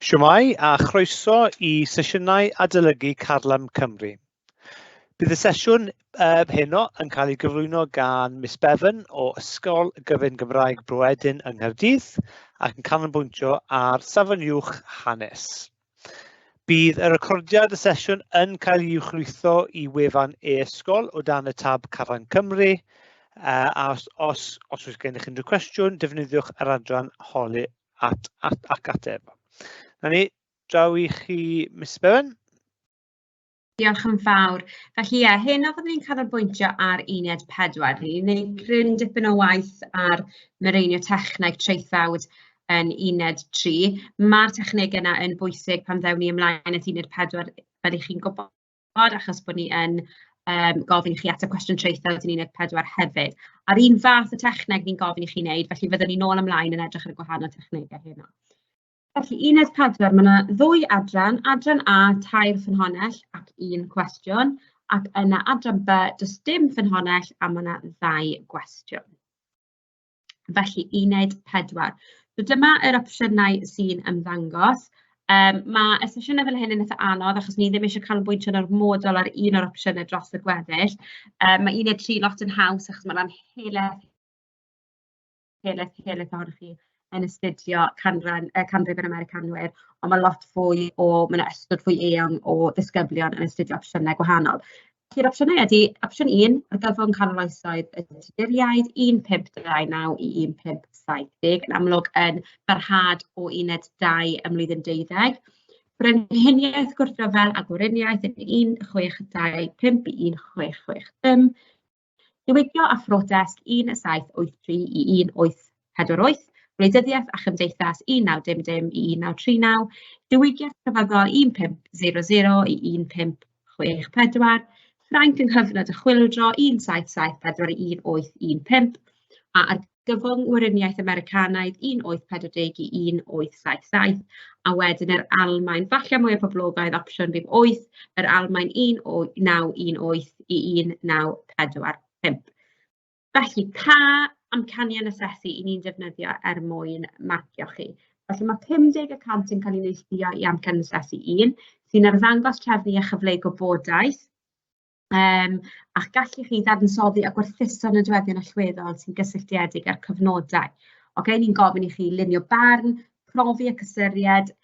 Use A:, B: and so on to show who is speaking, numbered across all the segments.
A: Shwmae a chroeso i sesiynau adolygu Carlam Cymru. Bydd y sesiwn uh, heno yn cael ei gyflwyno gan Miss Bevan o Ysgol Gyfun Gymraeg Bro Edyn yng Nghaerdydd ac yn canolbwyntio ar Safon Uwch Hanes. Bydd y recordiad y sesiwn yn cael ei uwchlwytho i wefan e-ysgol o dan y tab Carlam Cymru, a os, os, os oes gennych unrhyw cwestiwn, defnyddiwch yr adran holi at, at, ac ateb. Na ni, draw i chi, Miss Bevan.
B: Diolch yn fawr. Felly ie, heno fyddwn ni'n canolbwyntio ar uned 4. Ni'n gwneud cryn dipyn o waith ar mireinio techneg traethawd yn uned 3. Mae'r technegau yna yn bwysig pan ddewn ni ymlaen at uned 4, fel 'y chi'n gwybod, achos bod ni yn yym gofyn i chi ateb cwestiwn traethawd yn uned 4 hefyd. A'r un fath o techneg ni'n gofyn i chi wneud, felly fyddwn ni nôl ymlaen yn edrych ar y gwahanol technegau heno. Felly, uned 4, mae yna ddwy adran, adran A, tair ffynhonnell ac un cwestiwn, ac yna adran B, does dim ffynhonnell a mae yna ddau gwestiwn. Felly, uned 4. So dyma yr opsiynau sy'n ymddangos. Um, mae y sesiynau fel hyn yn eitha anodd achos ni ddim eisiau canolbwyntio'n ormodol ar un o'r opsiynau dros y gweddill. Um, mae uned 3 lot yn haws achos mae rhan helaeth helaeth, helaeth ohonoch chi yn astudio canran, canrif yr Americanwyr, ond mae lot fwy o, mae 'na ystod fwy eang o ddisgyblion yn astudio opsiynau gwahanol. Felly'r opsiynau ydy, opsiwn 1, argyfwng canol oesoedd y Tuduriaid, 1529 i 1570, yn amlwg yn barhad o uned 2 ym mlwyddyn deuddeg. Brenhiniaeth gwrthryfel a gweriniaeth yn 1625 i 1660. Diwygio a Phrotest 1783 i 1848, Gwleidyddiaeth a Chymdeithas 1900 i 1939, Diwygiad Crefyddol 1500 i 1564, Ffrainc yng nghyfnod y Chwyldro 1774 i 1815, a Argyfwng Weriniaeth Americanaidd 1840 i 1877, a wedyn yr Almaen, falle mwyaf poblogaidd, opsiwn rhif 8, yr Almaen 1918 i 1945. Felly, pa amcanion asesu i ni'n defnyddio er mwyn marcio chi? Felly mae 50 y cant yn cael ei neilltuo i amcan asesu 1, sy'n arddangos trefnu a chyfleu gwybodaeth, Yym, a'ch gallu chi ddadansoddi a gwerthuso nodweddion allweddol sy'n gysylltiedig â'r cyfnodau. Ocê, ni'n gofyn i chi lunio barn, profi ac ystyried,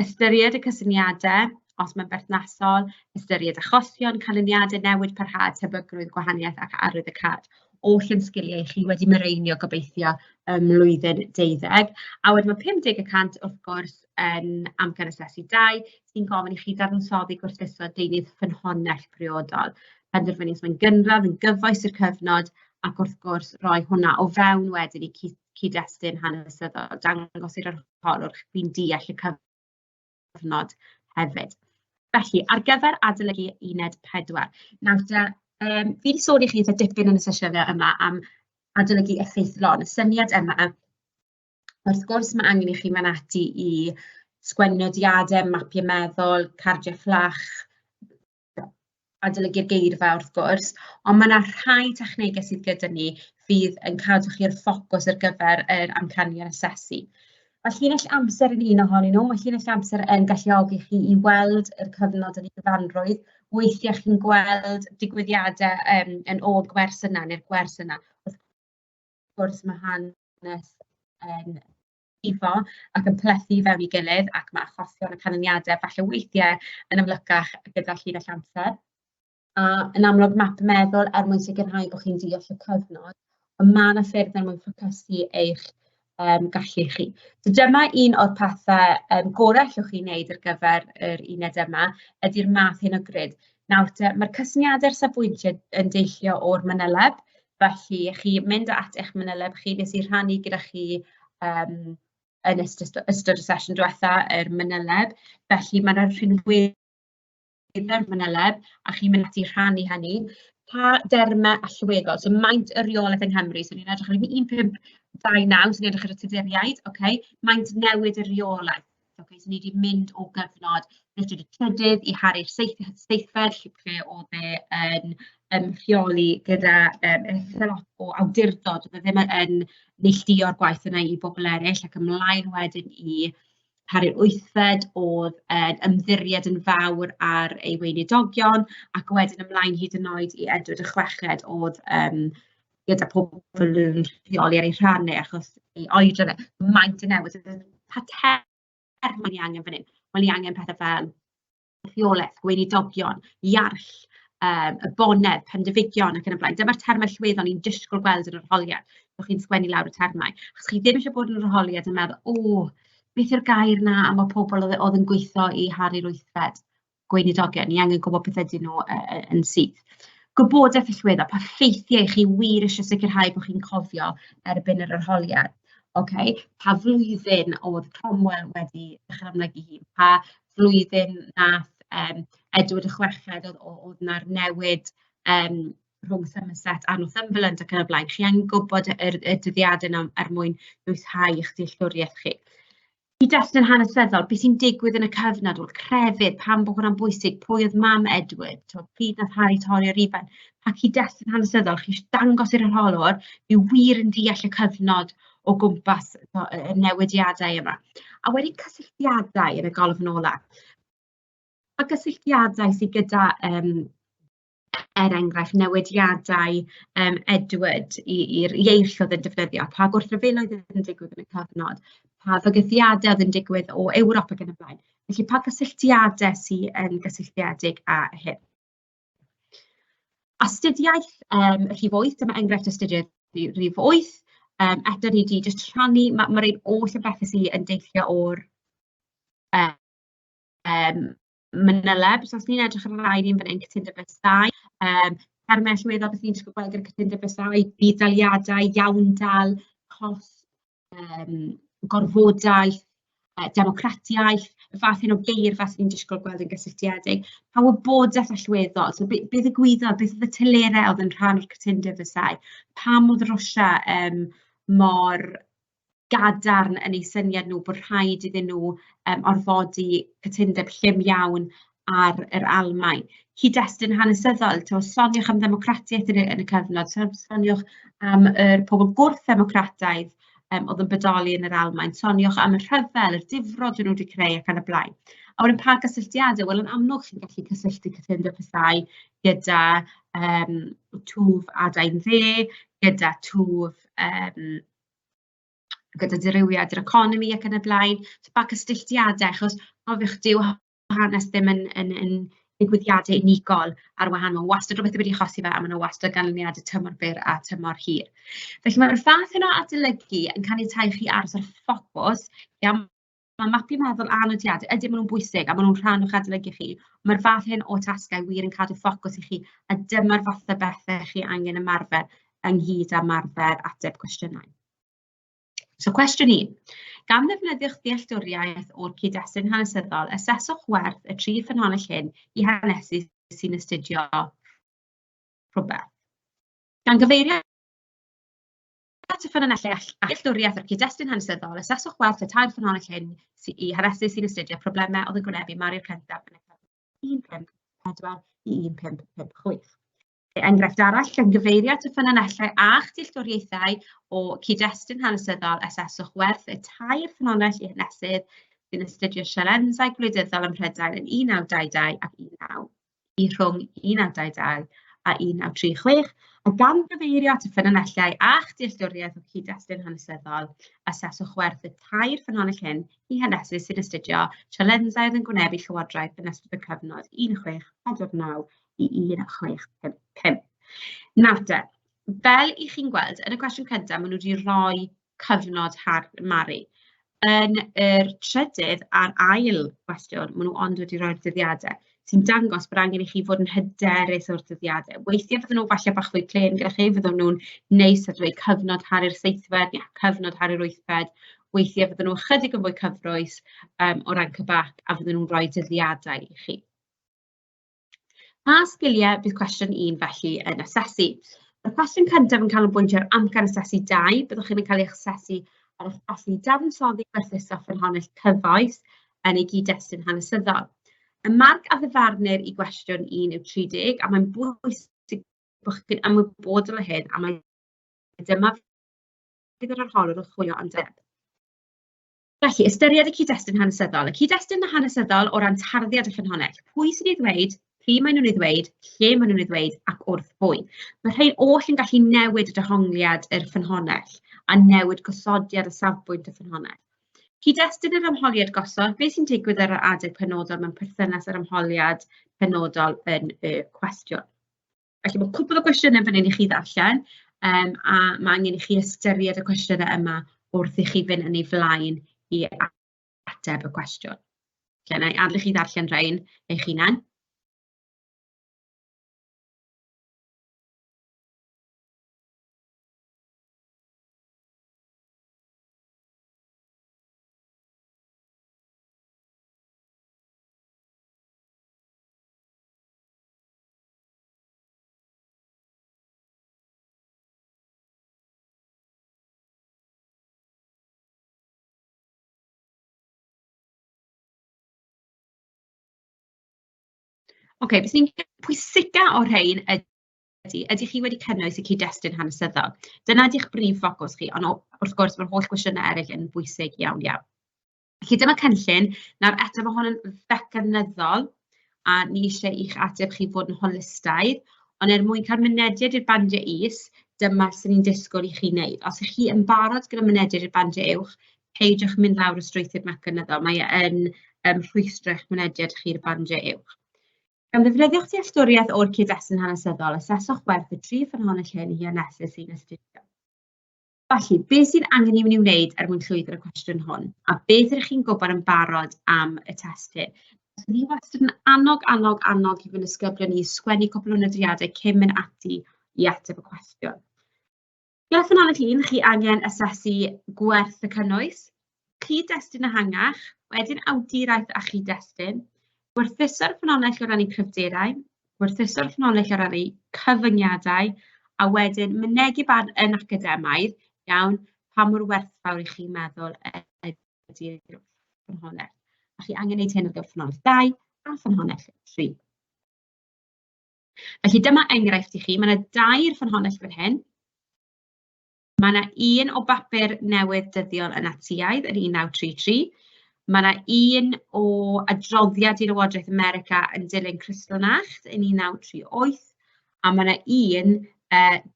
B: ystyried y cysyniadau os mae'n berthnasol, ystyried achosion, canlyniadau, newid parhad, tebygrwydd, gwahaniaeth ac arwyddocâd. Oll yn sgiliau chi wedi mireinio gobeithio ym mlwyddyn deuddeg. A wedyn ma' 50 y cant wrth gwrs yn amcan asesu 2, sy'n gofyn i chi dadansoddi gwerthuso deunydd ffynhonnell priodol, penderfynu os mae'n gynradd, yn gyfoes i'r cyfnod, ac wrth gwrs roi hwnna o fewn wedyn i cyd-destun hanesyddol, dangos i'r arholwr chi'n deall y cyfnod hefyd. Felly, ar gyfer adolygu uned 4, nawr te, yym, fi 'di sôn i chi eitha dipyn yn y sesiynau yma am adolygu effeithlon, y syniad yma. Wrth gwrs, ma' angen i chi mynd ati i sgwennu nodiadau, mapio meddwl, cardiau fflach, adolygu'r geirfa wrth gwrs, ond ma' 'na rhai technegau sydd gyda ni fydd yn cadw chi ar ffocws ar gyfer yr amcanion asesu. Mae llinell amser yn un ohonyn nhw, mae llinell amser yn galluogi chi i weld yr cyfnod yn ei gyfanrwydd. Weithiau chi'n gweld digwyddiadau yym yn ôl gwers yna neu'r gwers yna. Wrth gwrs ma' hanes yn llifo ac yn plethu fewn i gilydd, ac ma' achosion a canlyniadau falle weithiau yn amlycach gyda llinell amser. A yn amlwg map meddwl er mwyn sicrhau bod chi'n deall y cyfnod, ond ma' 'na ffyrdd er mwyn ffocysu eich yym gallu chi. So dyma un o'r pethe yym gore allwch chi wneud ar gyfer yr uned yma, ydy'r math hyn o grid. Nawr te, ma'r cysyniadau'r safbwyntiau yn deillio o'r manyleb, felly chi'n mynd at eich manyleb chi, wnes i rhannu gyda chi yym yn ystod ystod y sesiwn diwetha yr manyleb, felly ma' 'na rhinweddau'r manyleb a chi'n mynd ati i rhannu hynny. Pa dermau allweddol, so maint y reolaeth yng Nghymru, so ni'n edrych ar 1529, so ni'n edrych ar y Tuduriaid, ocê, maint newid y reolaeth. Ocê, so ni 'di mynd o gyfnod Richard y Trydydd i Harri'r Seithfed, lle oedd e yn yn rheoli gyda yym eitha lot o awdurdod, oedd e ddim yn neilltuo'r gwaith yna i bobl eraill, ac ymlaen wedyn i Harri'r Wythfed oedd yn ymddiried yn fawr ar ei weinidogion, ac wedyn ymlaen hyd yn oed i Edward y Chweched oedd gyda pobl yn rheoli ar ei rhan e achos ei oedran e. Maint yn newid, pa termau ni angen fan hyn? Wel, ni angen pethe fel rheolaeth, gweinidogion, iarll, y bonedd, pendefigion ac yn y blaen. Dyma'r termau allweddol ni'n disgwyl gweld yn yr arholiad, bod chi'n sgwennu lawr y termau. Achos chi ddim eisiau bod yn yr arholiad yn meddwl, "O, beth yw'r gair 'na am y pobl oedd yn gweithio i Harri'r Wythfed?" Gweinidogion, ni angen gwybod beth ydyn nhw yn syth. Gwybodaeth allweddol, pa ffeithiau chi wir eisiau sicrhau bod chi'n cofio erbyn yr arholiad. Ocê, pa flwyddyn oedd Cromwell wedi dechrau amlygu hun? Pa flwyddyn wnaeth Edward y Chweched oedd 'na'r newid rhwng Somerset a Northumberland ac yn y blaen. Chi angen gwybod y dyddiadau yna er mwyn dwyshau eich dealltwriaeth chi. Cyd-destun hanesyddol, beth sy'n digwydd yn y cyfnod, wel crefydd, pam bod hwnna'n bwysig, pwy oedd mam Edward, tibod, pryd wnaeth Harry torri ar Rufain. Pa cyd-destun hanesyddol, chi isie dangos i'r arholwr, fi wir yn deall y cyfnod o gwmpas y newidiadau yma. A wedyn cysylltiadau yn y golofn ola. Pa gysylltiadau sydd gyda, er enghraifft, newidiadau Edward i'r ieirll oedd yn defnyddio, pa gwrthryfeloedd oedd yn digwydd yn y cyfnod, pa fygythiadau oedd yn digwydd o Ewrop ac yn y blaen. Felly, pa gysylltiadau sydd yn gysylltiedig â hyn? Astudiaeth rhif 8, dyma enghraifft astudiaeth rhif 8. Eto ni 'di jyst rhannu, ma' ein oll y bethau sydd yn deillio o'r manyleb. So os ni'n edrych ar yr ail un fan hyn, cytundeb Versailles, termau allweddol beth ni'n disgwyl gweld gyda cytundeb Versailles, budd-daliadau, iawndal, cost, gorfodaeth, democratiaeth, y fath hyn o geirfa sydd ni'n disgwyl gweld yn gysylltiedig. Pa wybodaeth allweddol, so be ddigwyddodd, beth oedd y telerau oedd yn rhan o'r cytundeb Versailles, pam oedd Rwsia mor gadarn yn eu syniad nhw bod rhaid iddyn nhw orfodi cytundeb llym iawn ar yr Almaen. Cyd-destun hanesyddol, timod, soniwch am ddemocratiaeth yn y cyfnod, soniwch am yr pobl gwrth-ddemocrataidd oedd yn bodoli yn yr Almaen, soniwch am y rhyfel, y difrod o'n nhw wedi creu ac yn y blaen. A wedyn pa gysylltiadau? Wel, yn amlwg chi'n gallu cysylltu cytundeb Versailles gyda twf adain dde, gyda twf gyda dirywiad yr economi ac yn y blaen. So pa cysylltiadau, achos cofiwch dyw hanes ddim yn ddigwyddiadau unigol ar wahân, mae wastad rhywbeth wedi achosi fe a maen nhw wastad ganlyniadau tymor byr a tymor hir. Felly mae'r fath yna o adolygu yn caniatáu chi aros ar ffocws, iawn, mae mapio meddwl a nodiadau, ydyn maen nhw'n bwysig a maen nhw'n rhan o'ch adolygu chi. Mae'r fath hyn o tasgau wir yn cadw ffocws i chi a dyma'r fath o bethau chi angen ymarfer ynghyd â ymarfer ateb cwestiynau. So cwestiwn 1. Gan ddefnyddio'ch dealltwriaeth o'r cyd-destun hanesyddol, aseswch werth y tri ffynhonnell hyn i hanesydd sy'n astudio rhywbeth. Gan gyfeirio at y ffynonellau dealltwriaeth o'r cyd-destun hanesyddol, aseswch werth y tair ffynhonnell hyn i hanesydd sy'n astudio problemau oedd yn gwynebu Mari'r Cyntaf yn y cyfnod 154 i 1556. Enghraifft arall, gan gyfeirio at y ffynonellau a'ch dealltwriaethau o cyd-destun hanesyddol, aseswch werth y tair ffynonell i hanesydd sy'n astudio sialensau gwleidyddol ym Mhrydain yn 1922 ac 19 i rhwng 1922 a 1936, a gan gyfeirio at y ffynonellau a'ch dealltwriaeth o cyd-destun hanesyddol, aseswch werth y tair ffynonell hyn i hanesydd sy'n astudio sialensau oedd yn gwynebu llywodraeth yn ystod y cyfnod 1649 i 1655. Nawr te, fel 'y chi'n gweld, yn y cwestiwn cyntaf, maen nhw wedi rhoi cyfnod Mari. Yn yr trydydd a'r ail gwestiwn, maen nhw ond wedi rhoi'r dyddiadau, sy'n dangos bod angen i chi fod yn hyderus o'r dyddiadau. Weithiau fydden nhw falle bach fwy clên gyda chi, fydden nhw'n neis a dweud cyfnod Harri'r Seithfed neu cyfnod Harri'r Wythfed. Weithiau fydden nhw ychydig yn fwy cyfrwys o ran cybac a fydden nhw'n rhoi dyddiadau i chi. Pa sgiliau bydd cwestiwn 1 felly yn asesu? Mae'r cwestiwn cyntaf yn canolbwyntio ar amcan asesu 2. Byddwch chi'n cael eich asesu ar eich gallu i dadansoddi gwerthuso ffynhonnell cyfoes yn ei gyd-destun hanesyddol. Y marc a ddyfarnir i gwestiwn 1 yw 30, a mae'n bwysig bod chi'n ymwybodol o hyn, a mae dyma fydd yr arholwr yn chwilio amdano. Felly, ystyried y cyd-destun hanesyddol. Y cyd-destun hanesyddol o ran tarddiad y ffynhonnell. Pwy sy'n ei ddweud, pryd maen nhw'n ei ddweud, lle maen nhw'n ei ddweud ac wrth bwy. Mae rhain oll yn gallu newid y dehongliad yr ffynhonnell a newid gosodiad a safbwynt y ffynhonnell. Cyd-destun yr ymholiad gosod, beth sy'n digwydd ar yr adeg penodol mewn perthynas â'r ymholiad penodol yn y cwestiwn. Felly mae cwpl o gwestiynau fan hyn i chi ddarllen, a mae angen i chi ystyried y cwestiynau yma wrth i chi fynd yn ei flaen i ateb y cwestiwn. Felly, wna i adael i chi ddarllen rhain eich hunan. Oce, beth sy'n pwysica o'r rhain ydy, ydych chi wedi cynnwys y cyd-destun hanesyddol? Dyna ydy'ch brif ffocws chi, ond wrth gwrs mae'r holl gwestiynau eraill yn bwysig iawn iawn. Felly dyma cynllun. Nawr eto ma' hwn yn fecanyddol a ni isie i'ch ateb chi fod yn holistaidd, ond er mwyn cael mynediad i'r bandiau is, dyma sy'n ni'n disgwyl i chi wneud. Os ych chi yn barod gyda mynediad i'r bandiau uwch, peidiwch mynd lawr y strwythur mecanyddol, mae e yn rhwystro eich mynediad chi i'r bandiau uwch. Gan ddefnyddio'ch dealltwriaeth o'r cyd-destun hanesyddol, aseswch werth y tri ffynhonnell hyn i hanesydd sy'n astudio. Felly, beth sydd angen i ni wneud er mwyn llwyddo yn y cwestiwn hwn? A beth ydych chi'n gwybod yn barod am y testun? Ni wastad yn annog, annog, annog i fy nisgyblion i sgwennu cwpl o nodiadau cyn mynd ati i ateb y cwestiwn. Gyda ffynhonnell un, chi angen asesu gwerth y cynnwys, cyd-destun ehangach, wedyn awduraeth a chyd-destun, gwerthuso'r ffynhonnell o ran ei chryfderau, gwerthuso'r ffynhonnell o ran ei cyfyngiadau, a wedyn mynegi barn yn academaidd, iawn, pa mor werthfawr i chi'n meddwl ydy'r ffynhonnell. A chi angen gwneud hyn ar gyfer ffynhonnell 2 a ffynhonnell 3. Felly dyma enghraifft i chi. Mae yna dair ffynhonnell fan hyn. Mae 'na un o bapur newydd dyddiol yn Natsïaidd yn 1933. Mae 'na un o adroddiad i Lywodraeth America yn dilyn Kristallnacht yn 1938, a mae 'na un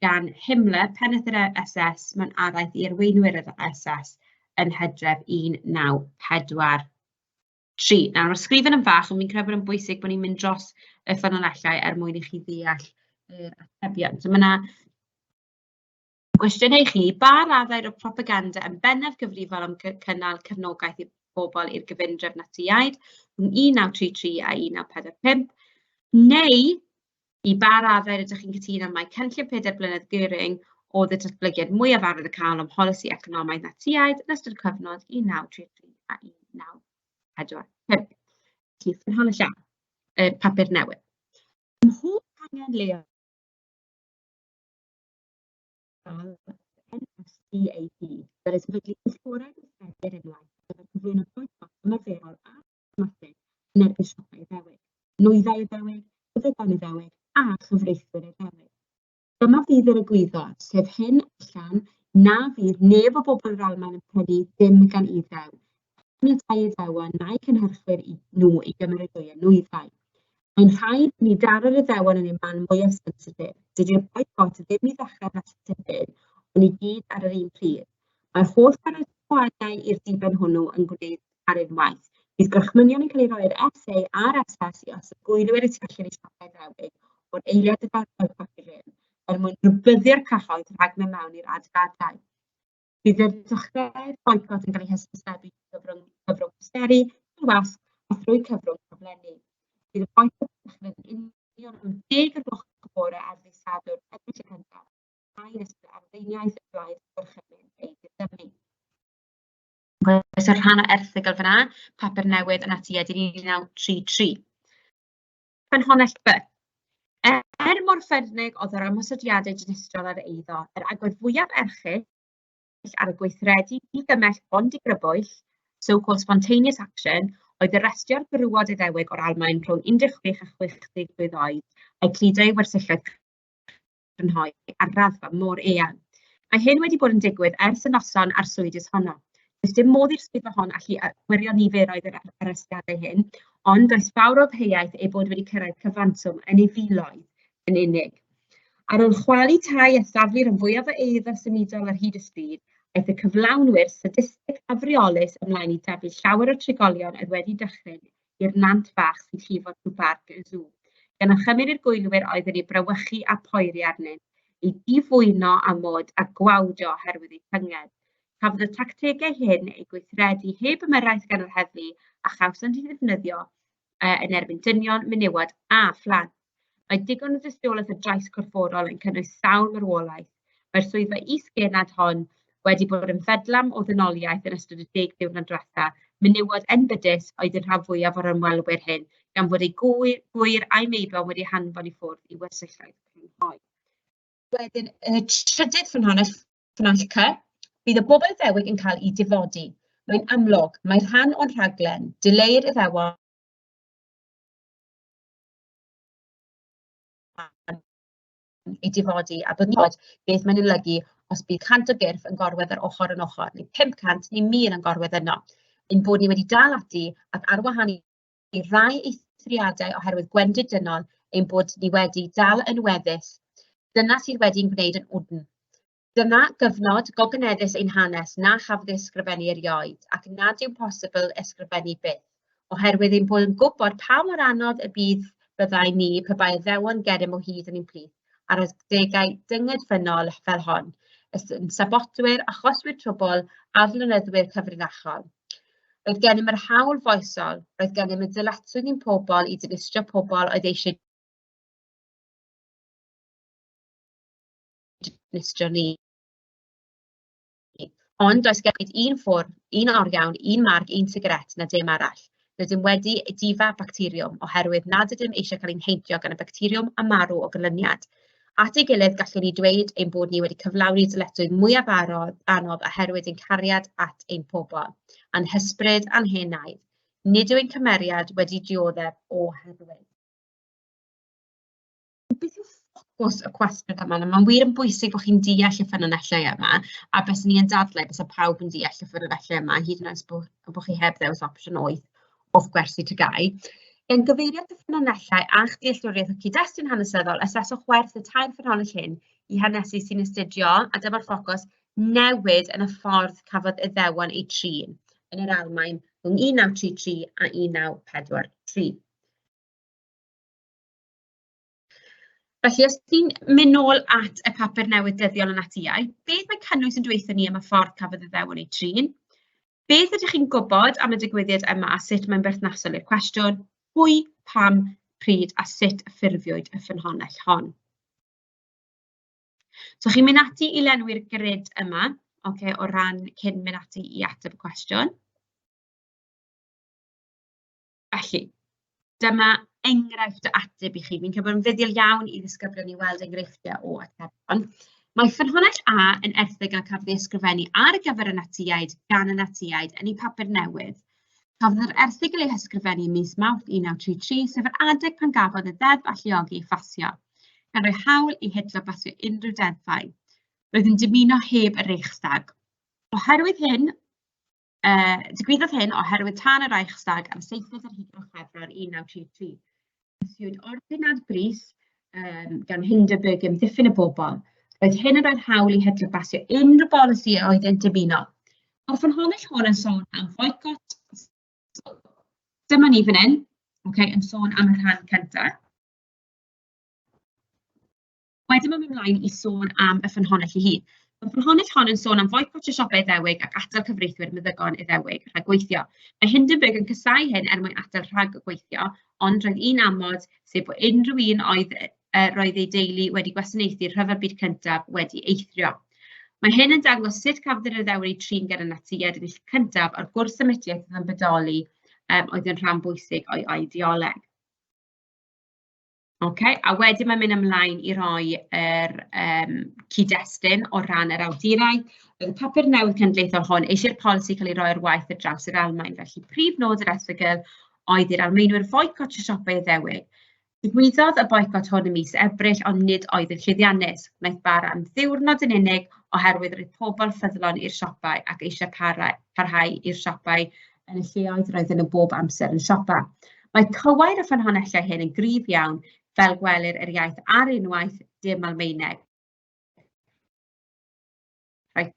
B: gan Himmler, pennaeth yr SS, mewn araith i arweinwyr yr SS yn Hydref 1943. Nawr, mae'r sgrifen yn fach, ond fi'n credu bod yn bwysig bod ni'n mynd dros y ffynonellau er mwyn i chi ddeall yr atebion. So mae 'na Gwestiynau i chi, ba raddau o propaganda yn bennaf gyfrifol am cynnal cefnogaeth i bobl i'r gyfundrefn Natsïaid rhwng 1933 a 1945, neu i ba raddau rydych chi'n cytuno mai cynllun pedair blynedd Göring oedd y datblygiad mwyaf arwyddocaol ym mholisi economaidd Natsïaid yn ystod y cyfnod 1933 a 1945? Felly, ffynhonnell A, y papur newydd. Ym mhob angen leol NSDAP, dylai sefydlu pwyllgorau gweithredu ar unwaith ar gyfer cyflwyno boicot ymarferol a systematig yn erbyn siopau Iddewig, nwyddau Iddewig, meddygon Iddewig a chyfreithwyr Iddewig. Dyma fydd yr egwyddor, sef hyn allan na fydd neb o bobl yr Almaen yn prynu dim gan Iddew, caniatáu Iddewon na'u cynhyrchwyr i nhw i gymeradwyo nwyddau. Mae'n rhaid i ni daro'r Iddewon yn eu man mwyaf sensitif. Dydy'r boicot ddim i ddechrau fesul tipyn, ond i gyd ar yr un pryd. Mae'r holl baratoadau i'r diben hwnnw yn gwneud ar unwaith. Bydd gorchmynion yn cael eu rhoi i'r SA a'r SS i osod gwylwyr y tu allan i siopau Iddewig o'r eiliad y daw'r boicot i rym, er mwyn rhybuddio'r cyhoedd rhag mynd mewn i'r adeiladau. Bydd y dechrau'r boicot yn cael ei hysbysebu drwy gyfrwng cyfrwng posteri, drwy wasg a thrwy cyfrwng taflenni. Bydd y boicot yn dechrau yn union am 10 o'r gloch y bore ar ddydd Sadwrn, Ebrill y cyntaf, a nes bydd arweiniaeth y blaid gorchymyn ei diddymu. Oes rhan o erthygl fan'na, papur newydd yn ati 1933. Ffynhonnell B. Er mor ffyrnig oedd yr ymosodiadau dinistriol ar eiddo, yr agwedd fwyaf erchyll ar y gweithredu digymell ond digrybwyll, so-called spontaneous action, oedd arestio'r gwrywod Iddewig o'r Almaen rhwng 16 a 60 blwydd oed a'u cludo i wersylloedd crynhoi ar raddfa mor eang. Mae hyn wedi bod yn digwydd ers y noson arswydus honno. Does dim modd i'r swyddfa hon allu gwirio niferoedd yr arestiadau hyn, ond does fawr o amheuaeth eu bod wedi cyrraedd cyfanswm yn ei filoedd yn unig. Ar ôl chwalu tai a thaflu rhan fwyaf o eiddo symudol ar hyd y stryd, aeth y cyflawnwyr sadistig afreolus ymlaen i daflu llawer o'r trigolion oedd wedi dychryn i'r nant fach sy'n llifo trwy barc y sŵ, gan orchymyn i'r gwylwyr oedd yn eu brawychu a poeri arnynt, eu difwyno a mwd a gwawdio oherwydd eu tynged. Cafodd y tactegau hyn eu gweithredu heb ymyrraeth gan yr heddlu a chawsant eu ddefnyddio yn erbyn dynion, menywod a phlant. Mae digon o dystiolaeth o drais corfforol yn cynnwys sawl marwolaeth. Mae'r swyddfa is-gennad hon wedi bod yn fedlam o ddynoliaeth yn ystod y 10 diwrnod diwetha. Menywod enbydus oedd y rhan fwyaf o'r ymwelwyr hyn, gan fod eu gŵyr, gŵyr a'u meibion wedi hanfon i ffwrdd i wersylloedd crynhoi. Wedyn, y trydydd ffynhonnell, ffynhonnell C, bydd y bobl Iddewig yn cael eu difodi. Mae'n amlwg, mae rhan o'n rhaglen, dileu'r Iddewon eu difodi a byddwn ni'n gwybod beth mae'n olygu os bydd 100 o gyrff yn gorwedd ar ochr yn ochr, neu 500 neu 1,000 yn gorwedd yno. Ein bod ni wedi dal ati ac ar wahân i rai eithriadau oherwydd gwendid dynol, ein bod ni wedi dal yn weddus. Dyna sydd wedi'n gwneud yn wdn. Dyma gyfnod gogoneddus ein hanes na chafodd ei ysgrifennu erioed, ac nad yw'n posibl ysgrifennu byth, oherwydd ein bod yn gwybod pa mor anodd y bydd byddai ni pe bai addewon gennym o hyd yn ein plith ar adegau dyngedfennol fel hon, yn sabotwyr, achoswyr trwbl, aflonyddwyr cyfrinachol. Roedd gennym yr hawl foesol, roedd gennym y dyletswydd i'n pobl i dinistrio pobl oedd eisiau dinistrio ni. Ond does gen i un ffwrn, un oriawn, un marc, un sigaret na dim arall. Rydym wedi difa bacteriwm oherwydd nad ydym eisiau cael ein heintio gan y bacteriwm a marw o ganlyniad. At ei gilydd, gallwn ni dweud ein bod ni wedi cyflawni dyletswydd mwyaf anodd oherwydd ein cariad at ein pobl, a'n hysbryd a'n henaid. Nid yw ein cymeriad wedi dioddef oherwydd. Beth yw ffocws y cwestiwn yma? Nawr mae'n wir yn bwysig bod chi'n deall y ffynonellau yma, a byswn i yn dadlau bysa pawb yn deall y ffynonellau yma, hyd yn oed os bo' chi heb ddewis opsiwn 8 o'ch gwersi TGAU. Gan gyfeirio at y ffynonellau a'ch dealltwriaeth o cyd-destun hanesyddol, aseswch werth y tair ffynhonnell hyn i hanesu sy'n astudio, a dyma'r ffocws, newid yn y ffordd cafodd Iddewon eu trin yn yr Almaen rhwng 1933 a 1943. Felly, os ti'n mynd nôl at y papur newydd dyddiol yn Natsïau, beth mae cynnwys yn dweutho ni am y ffordd cafodd Iddewon eu trin? Beth ydych chi'n gwybod am y digwyddiad yma a sut mae'n berthnasol i'r cwestiwn? Pwy, pam, pryd a sut y ffurfiwyd y ffynhonnell hon? So chi'n mynd ati i lenwi'r grid yma, okay, o ran cyn mynd ati i ateb y cwestiwn. Felly, dyma enghraifft o ateb i chi. Fi'n credu bod yn fuddiol iawn i ddisgyblion i weld enghreifftiau o atebion. Mae ffynhonnell A yn erthygl a cafodd ei ysgrifennu ar gyfer y Natsïaid gan y Natsïaid yn eu papur newydd. Cafodd yr erthygl ei hysgrifennu ym mis Mawrth 1933, sef yr adeg pan gafodd y ddeddf alluogi ei phasio, gan roi hawl i Hitler basio unrhyw deddfau. Roedd yn dymuno heb y Reichstag. Oherwydd hyn, Digwyddodd hyn oherwydd tân y Reichstag ar y seithfed ar hugain o Chwefror 1933. Pasiwyd ordinad brys gan Hindenburg i amddiffyn y bobl. Roedd hyn yn rhoi'r hawl i Hitler basio unrhyw bolisi a oedd yn dymuno. Mae'r ffynhonnell hon yn sôn am foicot. Dyma ni fan hyn, okay, yn sôn am y rhan cyntaf. Wedyn mae'n mynd ymlaen i sôn am y ffynhonnell ei hun. Mae'r ffynhonnell hon yn sôn am foicotio siopau Iddewig ac atal cyfreithwyr meddygon Iddewig rhag gweithio. Mae Hindenburg yn casáu hyn er mwyn atal rhag gweithio, ond roedd un amod, sef bod unrhyw un oedd roedd ei deulu wedi gwasanaethu'r Rhyfel Byd Cyntaf wedi eithrio. Mae hyn yn dangos sut cafodd yr Iddewon eu trin gan y Natsïaid yn y lle cyntaf a'r gwrth-Semitiaeth oedd yn bodoli oedd yn rhan bwysig o'i ideoleg. Ocê, a wedyn mae'n mynd ymlaen i roi yr cyd-destun o ran yr awdurau. Roedd y papur newydd cenedlaethol hwn eisiau'r polisi cael ei roi ar waith ar draws yr Almaen, felly prif nod yr erthygl oedd i'r Almaenwyr foicotio siopau Iddewig. Digwyddodd y boicot hwn ym mis Ebrill, ond nid oedd yn llwyddiannus. Wnaeth bara am ddiwrnod yn unig, oherwydd roedd pobl ffyddlon i'r siopau ac eisiau para, parhau i'r siopau yn y lleoedd roedden nhw bob amser yn siopa. Mae cywair y ffynhonnellau hyn yn gryf iawn, fel gwelir yr iaith ar unwaith, dim Almaeneg. Roedd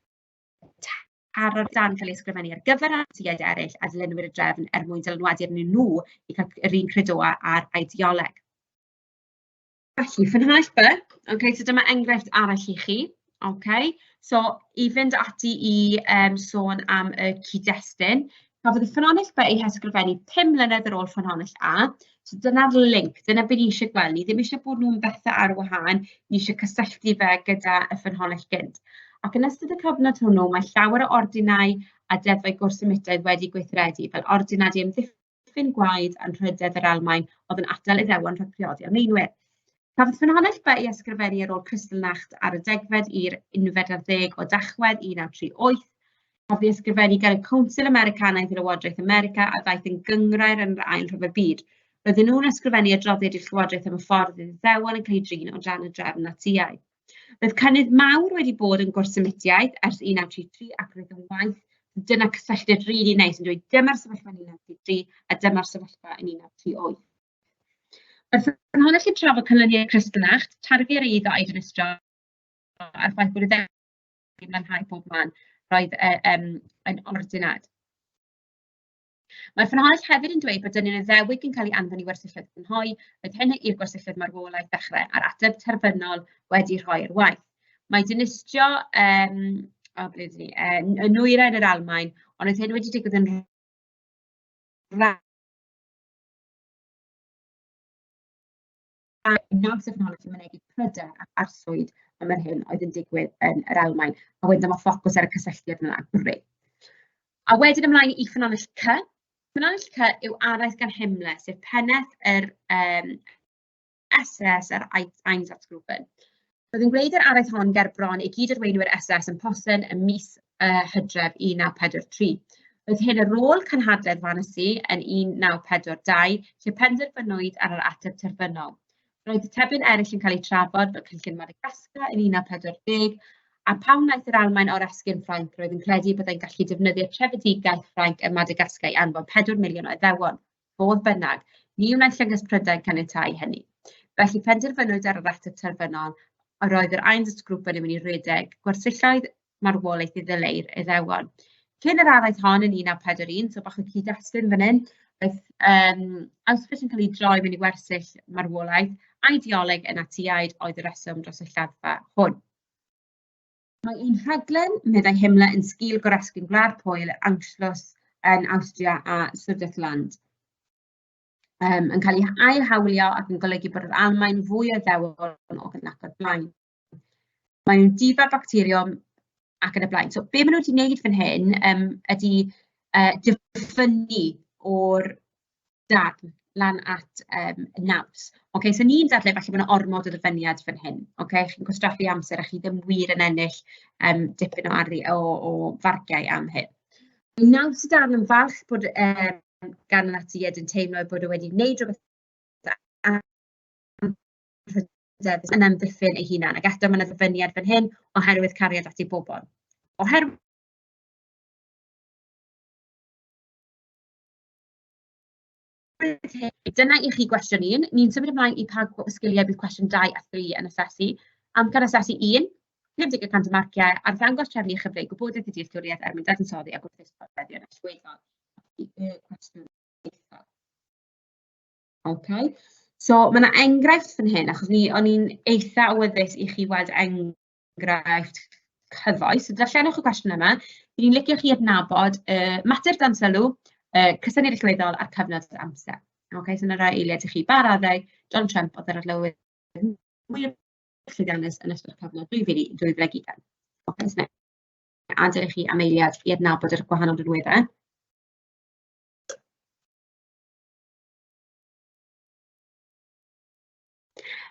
B: taro'r dan cael ei ysgrifennu ar gyfer artistiaid eraill a dilynwyr y drefn er mwyn dylanwadu arnyn nhw i cael yr un credoau a'r ideoleg. Felly, ffynhonnell B, okay, so dyma enghraifft arall i chi. Okay. So, i fynd ati i sôn am y cyd-destun, cafodd y ffynhonnell B ei hysgrifennu 5 mlynedd ar ôl ffynhonnell A. So dyna'r link, dyna beth ni eisiau gweld. Ni ddim eisiau bod nhw'n bethau ar wahân, ni eisiau cysylltu fe gyda y ffynhonnell gynt. Ac yn ystod y cyfnod hwnnw, mae llawer o ordinau a deddfau gwrthsemitaidd wedi gweithredu, fel ordinad i amddiffyn gwaed anrhydedd yr Almaen oedd yn atal Iddewon rhag priodi Almaenwyr. Cafodd ffynhonnell B ei ysgrifennu ar ôl Kristallnacht ar y degfed i'r 11 o Dachwedd 1938. Cafodd ei ysgrifennu gan y Cwnsil Americanaidd i Lywodraeth America a ddaeth yn gynghrair yn yr Ail Rhyfel Byd. Roedden nhw'n ysgrifennu adroddiad i'r Llywodraeth am y ffordd oedd Iddewon yn cael eu drin o dan y drefn Natsïaidd. Roedd cynnydd mawr wedi bod yn gwrthsemidiaeth ers 1933 ac roedd yn waith dyna cysylltiad rili neis yn dweud dyma'r sefyllfa yn 1933 a dyma'r sefyllfa yn 1938. Mae'r ffynhonnell yn trafod canlyniad Kristallnacht, tarfu ar eiddo a'i dinistrio, a'r ffaith bod y ddeddf yn lanhau pob man, roedd yn ordinad. Mae'r ffynhonnell hefyd yn dweud bod dynion Iddewig yn cael ei anfon i wersylloedd crynhoi, roedd hyn i'r gwersylloedd marwolaeth ddechrau a'r ateb terfynol wedi rhoi ar waith. Mae dinistrio, o, ble ydyn ni, yn nwyrain yr Almaen, ond oedd hyn wedi digwydd yn naws y ffynhonnell yn mynegi pryder ac arswyd am yr hyn oedd yn digwydd yn yr Almaen. A wedyn dyma ffocws ar y cysylltiad yna. Grêt. A wedyn ymlaen i ffynhonnell C. Ffynhonnell C yw araith gan Himmler, sef pennaeth yr SS a'r Einsatzgruppen. Roedd yn gwneud yr araith hon ger bron ei gyd-arweinwyr SS yn Posen ym mis Hydref 1943. Roedd hyn ar ôl cynhadledd Wannsee yn 1942, lle penderfynwyd ar yr ateb terfynol. Roedd atebion eraill yn cael eu trafod, fel cynllun Madagascar yn 1940, a pan wnaeth yr Almaen oresgyn Ffrainc, roedd yn credu byddai'n gallu defnyddio trefedigaeth Ffrainc ym Madagascar i anfon 4 miliwn o Iddewon. Fodd bynnag, ni wnaeth Llynges Prydain caniatáu hynny. Felly penderfynwyd ar yr ateb terfynol, yr oedd yr Einsatzgruppen yn mynd i redeg gwersylloedd marwolaeth i ddileu'r Iddewon. Cyn yr araith hon yn 1941, so bach o cyd-destun fan hyn, roedd Auschwitz yn cael ei droi mewn i wersyll marwolaeth, ideoleg y Natsïaid oedd y rheswm dros y lladdfa hwn. Mae ein rhaglen, meddai Himmler, yn sgil goresgyn Gwlad Pwyl, Anschluss yn Awstria a Sudetenland, yn cael ei ail-hawlio ac yn golygu bod yr Almaen fwy o Iddewon o nac o'r blaen. Mae nhw'n difa bacteriwm ac yn y blaen. So be maen nhw wedi wneud fan hyn ydy diffynnu o'r darn lan at naws. Ocê, so ni'n dadlau falle bod 'na ormod o ddyfyniad fan hyn, ocê? Chi'n gwastraffu amser a chi ddim wir yn ennill dipyn o o farciau am hyn. Mae naws y darn yn falch bod gan y Natsïaid yn teimlo eu bod nhw wedi gwneud rhywbeth anrhydeddus yn amddiffyn eu hunain, ac eto mae 'na ddyfyniad fan hyn oherwydd cariad at ei bobl. Oherwydd Dyna i chi gwestiwn 1. Ni'n symud ymlaen i pa sgiliau bydd cwestiwn 2 a 3 yn asesu. Amcan asesu 1, 50 y cant o marciau, arddangos trefnu a chyfleu gwybodaeth a dealltwriaeth er mwyn dadansoddi a gwerthuso nodweddion allweddol. Y cwestiwn nesaf. Okay. So mae yna enghraifft fan hyn, achos ni, o'n i'n eitha awyddus i chi weld enghraifft cyfoes. So darllenwch y cwestiwn yma. Bydd ni'n licio chi adnabod y mater dan sylw, y cysyniad allweddol a'r cyfnod amser. Okay, so yna rai eiliad i chi. Ba raddau Donald Trump oedd yr arlywydd mwyaf llwyddiannus yn ystod cyfnod 2020? Okay, so adael i chi am eiliad i adnabod yr gwahanol rinweddau.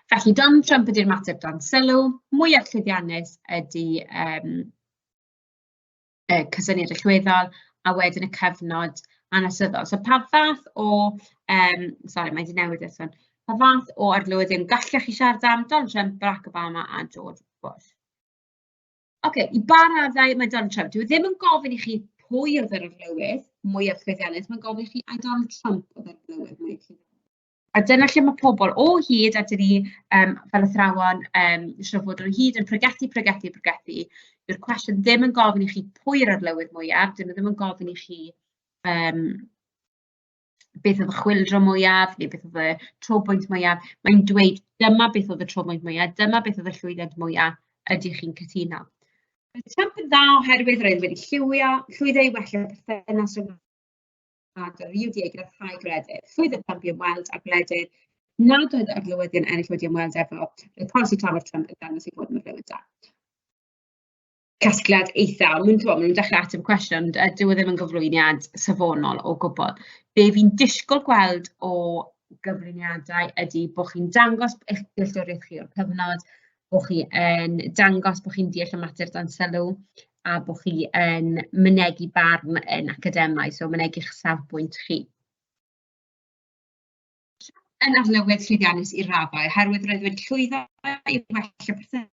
B: Felly, Donald Trump ydy'r mater dan sylw, mwyaf llwyddiannus ydy y cysyniad allweddol, a wedyn y cyfnod hanesyddol. So pa fath o, sori, mae 'di newid eto. Pa fath o arlywyddion gallech chi siarad am? Donald Trump, Barack Obama a George Bush. Oce, i ba raddau mae Donald Trump? Dyw e ddim yn gofyn i chi pwy oedd yr arlywydd mwyaf llwyddiannus, mae'n gofyn i chi ai Donald Trump oedd yr arlywydd mwyaf llwyddiannus. A dyna lle mae pobl o hyd, a dan ni fel athrawon, siŵr o fod o hyd yn pregethu, pregethu, pregethu. Dyw'r cwestiwn ddim yn gofyn i chi pwy yw'r arlywydd mwyaf, dyn nhw ddim yn gofyn i chi beth oedd y chwyldro mwyaf neu beth oedd y trobwynt mwyaf. Mae'n dweud dyma beth oedd y trobwynt mwyaf, dyma beth oedd y llwyddiant mwyaf, ydych chi'n cytuno? Roedd Trump yn dda oherwydd roedd wedi lliwio, llwyddo i wella perthynas rhyngwladol yr UDA gyda rhai gwledydd. Llwyddodd Trump i ymweld â gwledydd nad oedd arlywyddion eraill wedi ymweld efo. Roedd polisi tramor Trump yn dangos ei fod yn arlywydd da. Casgliad eitha, maen nhw'n maen nhw'n dechrau ateb y cwestiwn, ond dyw e ddim yn gyflwyniad safonol o gwbl. Be fi'n disgwyl gweld o gyflwyniadau ydy bod chi'n dangos eich dealltwriaeth chi o'r cyfnod, bod chi yn dangos bod chi'n deall y mater dan sylw, a bod chi yn mynegi barn yn academaidd, so mynegi'ch safbwynt chi. Yn arlywydd llwyddiannus i raddau, oherwydd roedd wedi llwyddo i wella perthynas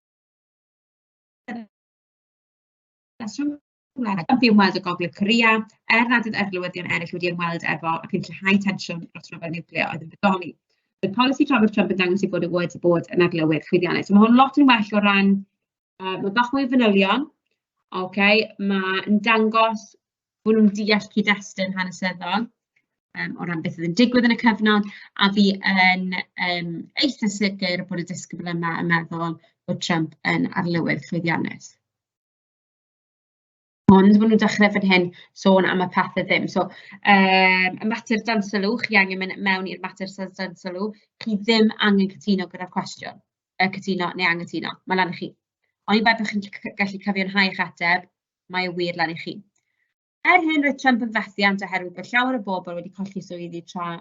B: rhwng byw ymweld â Gogledd Corea, er nad oedd arlywyddion eraill wedi ymweld efo ac yn lleihau tensiwn dros rhyfel niwclear oedd yn bodoli. Roedd polisi tramor Trump yn dangos ei fod e wedi bod yn arlywydd llwyddiannus. So mae hwn lot yn well o ran, mae bach mwy o fanylion, okay, mae'n dangos bod nhw'n deall cyd-destun hanesyddol o ran beth oedd yn digwydd yn y cyfnod, a fi yn eitha sicr bod y disgybl yma yn meddwl bod Trump yn arlywydd llwyddiannus. Ond maen nhw'n dechrau fan hyn sôn am y pethau ddim. So y mater dan sylw, chi angen mynd mewn i'r mater sydd dan sylw. Chi ddim angen cytuno gyda'r cwestiwn, cytuno neu anghytuno, mae lan i chi. Oni bai bod chi'n gallu cyfiawnhau eich ateb, mae e wir lan i chi. Er hyn, roedd Trump yn fethiant oherwydd bod llawer o bobl wedi colli swyddi tra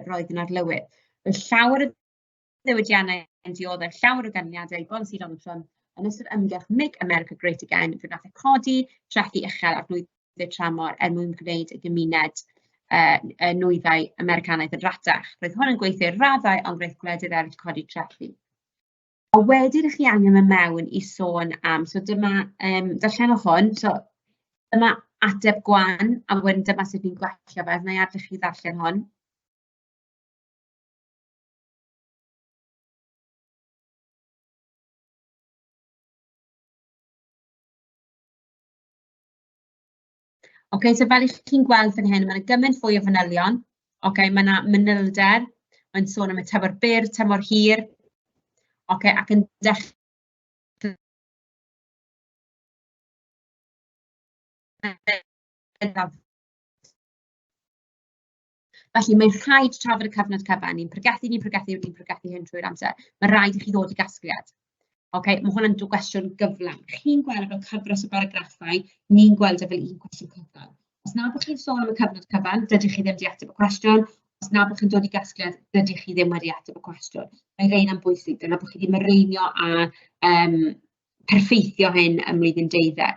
B: roedd yn arlywydd. Roedd llawer o ddiwydiannau yn dioddef llawer o ganlyniadau i bolisi Donald Trump yn ystod ymgyrch Make America Great Again, fe wnaeth e codi trethi uchel ar nwyddau tramor er mwyn gwneud y gymuned y nwyddau Americanaidd yn ratach. Roedd hwn yn gweithio i raddau, ond roedd gwledydd eraill codi trethi. A wedyn chi angen mynd mewn i sôn am, so dyma, darllenwch hwn, so dyma ateb gwan, a wedyn dyma sut ni'n gwella fe. Wna i adael i chi ddarllen hwn. Ocê, so fel 'y chi'n gweld fan hyn, ma' 'na gymaint fwy o fanylion. Ocê, ma' 'na manylder, mae'n sôn am y tymor byr, tymor hir. Ocê, ac yn dech- Felly, mae'n rhaid trafod y cyfnod cyfan. Ni'n pregethu, ni'n pregethu, ni'n pregethu hyn trwy'r amser. Mae rhaid i chi ddod i gasgliad. Ocê, ma' hwn yn gwestiwn gyflawn. Chi'n gweld e fel cyfres o baragraffau, ni'n gweld e fel un cwestiwn cyfan. Os na bod chi'n sôn am y cyfnod cyfan, dydych chi ddim wedi ateb y cwestiwn. Os na bod chi'n dod i gasgliad, dydych chi ddim wedi ateb y cwestiwn. Mae rheina'n bwysig, dyna bod chi wedi mireinio a perffeithio hyn ym mlwyddyn deuddeg.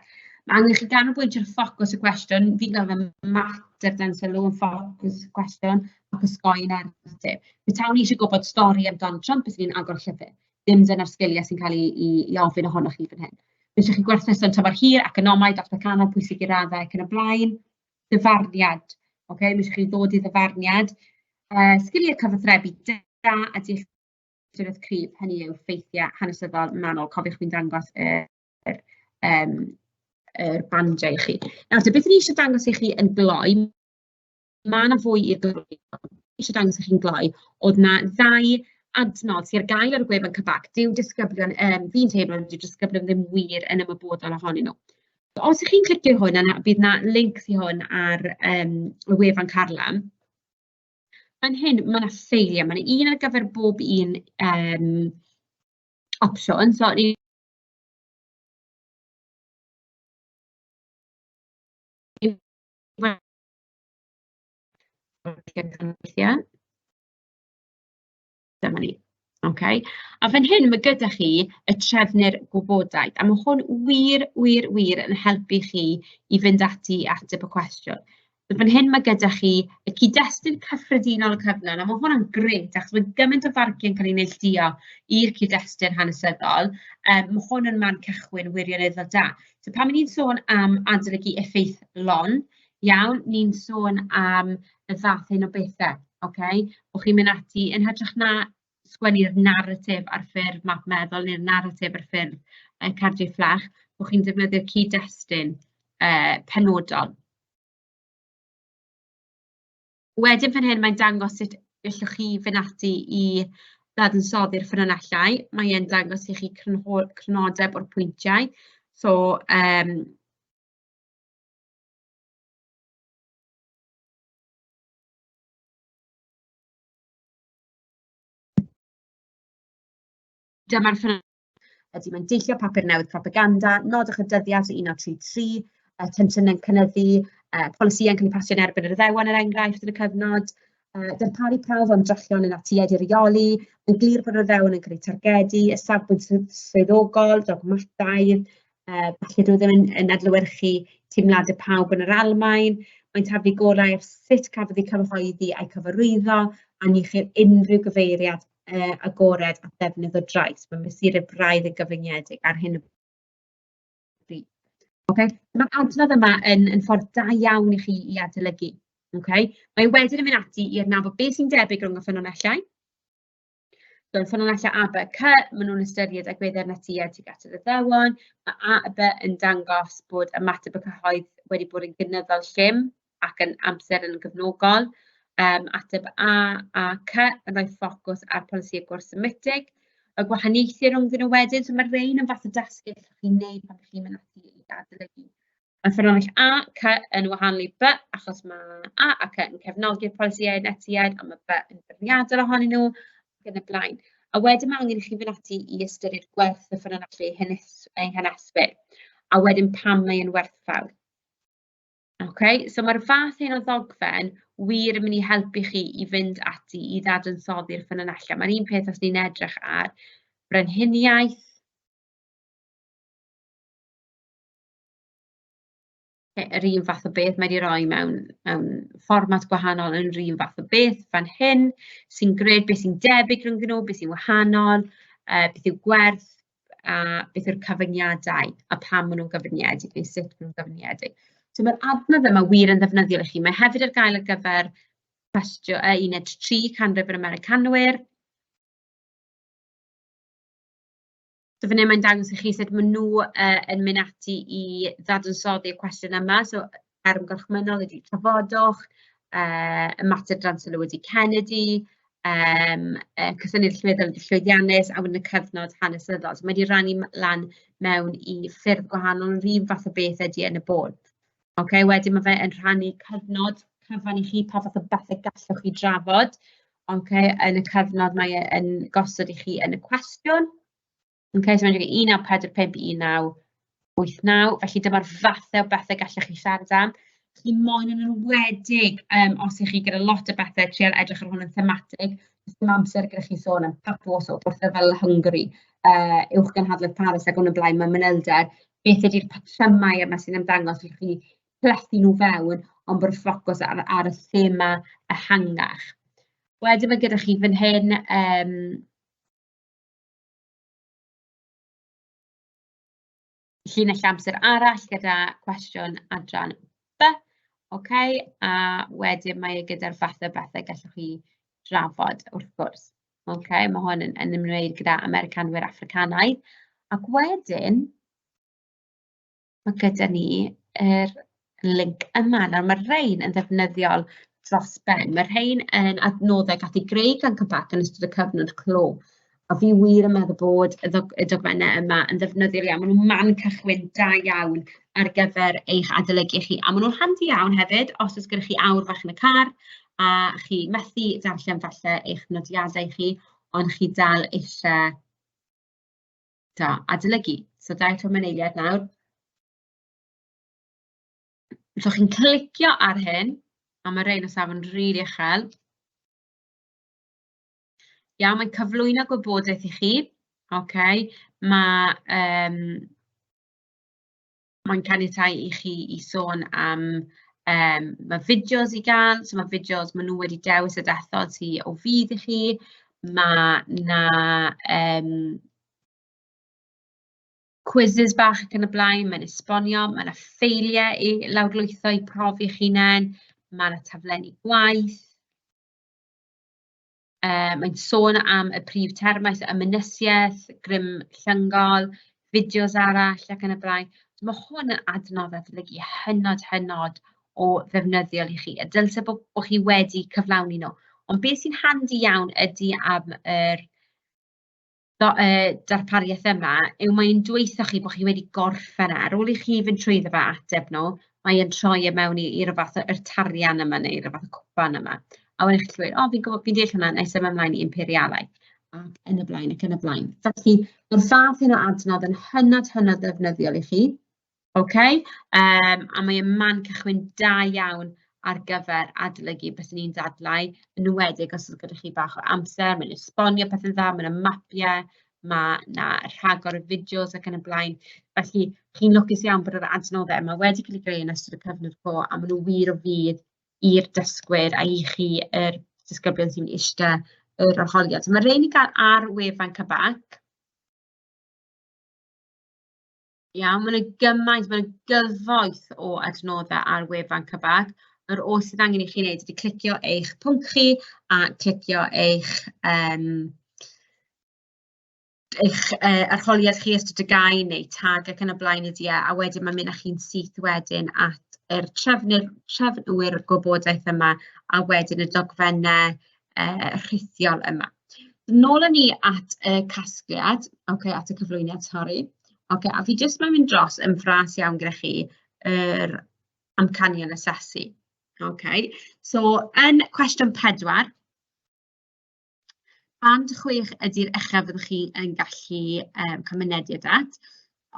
B: Mae angen i chi ganolbwyntio ar ffocws y cwestiwn. Fi'n galw fe'n mater dan sylw yn ffocws y cwestiwn ac osgoi narratif. Petawn i eisiau gwybod stori am Donald Trump, byswn i'n agor llyfr. Dim dyna'r sgiliau sy'n cael ei ofyn ohonoch chi fan hyn. Fe eisiau chi gwerthuso yn tymor hir, economaidd, dosbarth canol, pwysig i raddau ac yn y blaen. Dyfarniad, ocê, mi eisiau chi ddod i ddyfarniad. Sgiliau cyfathrebu da a dealltwriaeth cryf, hynny yw ffeithiau hanesyddol manwl. Cofiwch fi'n dangos yr yr bandiau i chi. Nawr te, beth o'n i eisiau dangos i chi yn gloi, ma' 'na fwy i'r gyflwyno, eisiau dangos i chi'n gloi, oedd 'na ddau adnodd sy ar gael ar y gwefan CBAC. Dyw disgyblion, fi'n teimlo, dyw disgyblion ddim wir yn ymwybodol ohonyn nhw. Os 'y chi'n clicio hwn, yna bydd 'na lincs i hwn ar y wefan Carlam. Fan hyn, ma' 'na ffeiliau, ma' 'na un ar gyfer bob un opsiwn. So ni Dyma ni. Ocê. A fan hyn ma' gyda chi y trefnir gwybodaeth, a ma' hwn wir, wir, wir yn helpu chi i fynd ati i ateb y cwestiwn. So fan hyn ma' gyda chi y cyd-destun cyffredinol y cyfnod, a ma' hwnna'n grêt achos ma' gymaint o farciau'n cael eu neilltuo i'r cyd-destun hanesyddol. Ma' hwn yn man cychwyn wirioneddol da. So pan 'y ni'n sôn am adolygu effeithlon, iawn, ni'n sôn am y fath hyn o bethe, ocê? Bo' chi'n mynd ati yn hytrach na sgwennu'r naratif ar ffurf map meddwl neu'r naratif ar ffurf cardiau fflach, bo' chi'n defnyddio cyd-destun penodol. Wedyn fan hyn mae'n dangos sut gallwch chi fynd ati i ddadansoddi'r ffynonellau. Mae e'n dangos i chi crynodeb o'r pwyntiau. So dyma'r ffynonell. Ydy, mae'n deillio papur newydd propaganda, nodwch y dyddiad 1933, tensiynau'n cynyddu, polisïau'n cael eu pasio yn erbyn yr Iddewon er enghraifft yn y cyfnod, darparu prawf am ymdrechion yn atiaid i reoli, yn glir bod yr Iddewon yn cael eu targedu, y safbwynt swyddogol, dogmataidd, falle dyw e ddim yn adlewyrchu teimladau pawb yn yr Almaen, mae'n taflu golau ar sut cafodd eu cyhoeddi a'u cyfarwyddo, a ni cheir unrhyw gyfeiriad agored at ddefnydd o drais. Mae mesurau braidd yn gyfyngedig ar hyn o bryd. Okay? Mae'r adnodd yma yn ffordd da iawn i chi i adolygu. Okay? Mae wedyn yn mynd ati i adnabod beth sy'n debyg rhwng y ffynonellau. So, yn ffynonellau A, B, C, maen nhw'n ystyried agweddau'r Natsïaid tuag at yr Iddewon. Mae A a B yn dangos bod ymateb y cyhoedd wedi bod yn gynyddol llym ac yn amser yn gefnogol. Ateb A a C yn rhoi ffocws ar polisïau gwrth-Semitig. Y gwahaniaethu rhwngddyn nhw wedyn, so mae'r rhain yn fath o dasgau allwch chi wneud pan chi'n mynd ati i adolygu. Mae ffynhonnell A, C yn wahanol i B, achos mae A a C yn cefnogi'r polisïau Natsïaidd, ond mae B yn feirniadol ohonyn nhw, ac yn y blaen. A wedyn mae angen i chi fynd ati i ystyried gwerth y ffynonellau eu haneswyr, a wedyn pam mae e'n werthfawr. Ok, so mae'r fath hyn o ddogfen wir yn mynd i helpu chi i fynd ati i ddadansoddi'r ffynonellau. Mae'r un peth os ni'n edrych ar brenhiniaeth, yr un fath o beth, mae 'di roi mewn fformat gwahanol yn yr un fath o beth fan hyn, sy'n grêt, beth sy'n debyg rhwngddyn nhw, beth sy'n wahanol, beth yw gwerth, a beth yw'r cyfyngiadau, a pam maen nhw'n gyfyngedig neu sut maen nhw'n gyfyngedig. So mae'r adnodd yma wir yn ddefnyddiol i chi. Mae hefyd ar gael ar gyfer cwestiwn uned 3, canrif yr Americanwyr. So fan hyn mae'n dangos i chi sut maen nhw yn mynd ati i ddadansoddi y cwestiwn yma. So term gorchmynnol ydy trafodwch, ymateb dan sylw ydy Kennedy, cysyniad allweddol ydy llwyddiannus, a wedyn y cyfnod hanesyddol. So mae 'di rannu lan mewn i ffyrdd gwahanol, yr un fath o beth ydy yn y bôn. Ocê, wedyn ma' fe yn rhannu cyfnod cyfan i chi, pa fath o bethe gallwch chi drafod, ocê, yn y cyfnod mae e yn gosod i chi yn y cwestiwn. Ocê, so mae'n dweud 1945 i 1989, felly dyma'r fathau o bethe gallech chi siarad am. Chi moyn yn enwedig os 'y chi gyda lot o bethe, trial edrych ar hwn yn thematig, does dim amser gyda chi sôn am Papos o wrthryfel Hwngari, uwchgynhadledd Paris ac yn y blaen, mewn manylder, beth ydy'r patrymau yma sy'n ymddangos i chi plethu nhw fewn, ond bod y ffocws ar y thema ehangach. Wedyn mae gyda chi fan hyn llinell amser arall gyda cwestiwn adran B, ocê, a wedyn mae e gyda'r fath o bethau gallwch chi drafod wrth gwrs. Ocê, mae hwn yn ymwneud gyda Americanwyr Affricanaidd. Ac wedyn, mae gyda ni yr linc yma. Nawr mae'r rhain yn ddefnyddiol dros ben. Mae'r rhain yn adnoddau gath eu greu gan Cymraeg yn ystod y cyfnod clo. A fi wir yn meddwl bod y dogfennau yma yn ddefnyddiol iawn. Maen nhw'n man cychwyn da iawn ar gyfer eich adolygu chi. A maen nhw'n handi iawn hefyd os oes gyda chi awr fach yn y car a chi methu darllen falle eich nodiadau chi, ond chi dal eisiau adolygu. So da i Twm yn eiliad nawr. So chi'n clicio ar hyn, a mae rhain o safon rili uchel. Iawn, mae'n cyflwyno gwybodaeth i chi. Ocê, mae'n caniatáu i chi i sôn am Mae fideos i gael, so ma' fideos maen nhw wedi dewis a dethol sy o fudd i chi. Ma' 'na quizzes bach ac yn y blaen, mae'n esbonio, ma' 'na ffeiliau i lawrlwytho i profi eich hunain, ma' 'na taflenni gwaith. Mae'n sôn am y prif termau, so ymenysieth, grym llyngol, fideos arall ac yn y blaen. So ma' hwn yn adnodd adolygu hynod, hynod o ddefnyddiol i chi, a dylse bo' chi wedi cyflawni nhw. Ond beth sy'n handi iawn ydy am yr darpariaeth yma yw mae'n dweutho chi bod chi wedi gorffen e. Ar ôl i chi fynd trwyddo fe a ateb nhw, mae e'n troi e mewn i ryw fath o yr tarian yma neu ryw fath o cwpan yma. A wedyn chi'n gallu gweud, "O, fi'n gwybod, fi'n deall hwnna, wna i symud ymlaen i imperialaeth", ac yn y blaen ac yn y blaen. Felly, mae'r fath hyn o adnodd yn hynod, hynod ddefnyddiol i chi. Ocê, a mae e'n man cychwyn da iawn ar gyfer adolygu, byswn i'n dadlau, yn enwedig os oes gyda chi bach o amser. Mae'n esbonio pethe'n dda, ma' 'na mapiau, ma' 'na rhagor o fideos ac yn y blaen. Felly chi'n lwcus iawn bod yr adnoddau yma wedi cael eu greu yn ystod y cyfnod clo, a maen nhw wir o fudd i'r dysgwyr a i chi, yr disgyblion sy'n mynd i iste yr arholiad. So ma' rhein i gael ar wefan CBAC. Iawn, ma' 'na gymaint, ma' 'na gyfoeth o adnoddau ar wefan CBAC. Yr oll sydd angen i chi wneud ydy clicio eich pwnc chi a clicio eich arholiad chi os TGAU neu tag ac yn y blaen ydy e, a wedyn mae'n mynd â chi'n syth wedyn at yr trefnwyr gwybodaeth yma a wedyn y dogfennau rhithiol yma. Nôl â ni at y casgliad, ocê, at y cyflwyniad, sori. Ocê, a fi jyst moyn mynd dros yn fras iawn gyda chi yr amcanion asesu. Ocê, so yn cwestiwn 4, band 6 ydy'r uchaf fyddwch chi yn gallu cael mynediad at.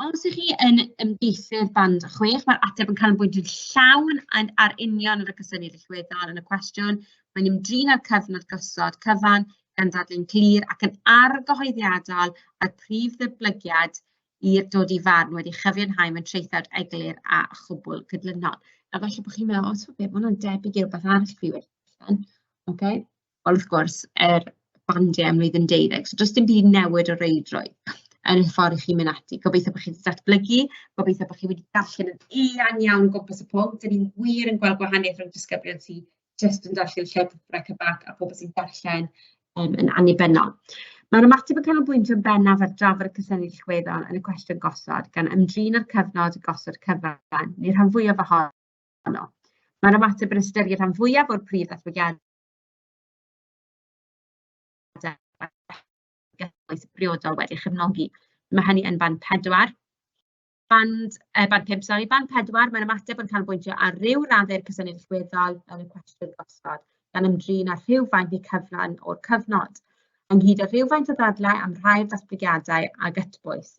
B: Os ych chi yn ymgeisydd band 6, mae'r ateb yn canolbwyntio'n llawn yn, ar union ar y cysyniad allweddol yn y cwestiwn. Mae'n ymdrin â'r cyfnod gosod cyfan gan ddadleu'n glir ac yn argyhoeddiadol a'r prif ddatblygiad i'r dod i farn wedi chyfiawnhau mewn traethawd eglur a chwbl cydlynol. A falle bod chi'n meddwl, o, tibod be, ma' hwnna'n debyg i rywbeth arall fi wedi darllen. Ocê. Ond wrth gwrs, yr bandiau ym mlwyddyn 12, so does dim byd newid o reidrwydd yn y ffordd i chi'n mynd ati. Gobeithio bod chi wedi datblygu, gobeithio bod chi wedi darllen yn eang iawn o gwmpas y pwnc. Dan ni wir yn gweld gwahaniaeth rhwng disgyblion sy jyst yn darllen llyfrau CBAC a pobl sy'n darllen yn annibynnol. Mae'r ymateb yn canolbwyntio'n bennaf ar drafod y cysyniad allweddol yn y cwestiwn gosod, gan ymdrin â'r cyfnod gosod cyfan, neu'r rhan fwyaf ohono. Mae'r ymateb yn ystyried rhan fwyaf o'r prif ddatblygiadau briodol wedi chefnogi. Mae hynny yn band 4. Band 5, sori, band 4, mae'n ymateb yn canolbwyntio ar ryw raddau'r cysyniad allweddol yn y cwestiwn gosod, gan ymdrin â rhywfaint neu cyfran o'r cyfnod, ynghyd â rhywfaint o ddadlau am rhai o'r datblygiadau a gytbwys.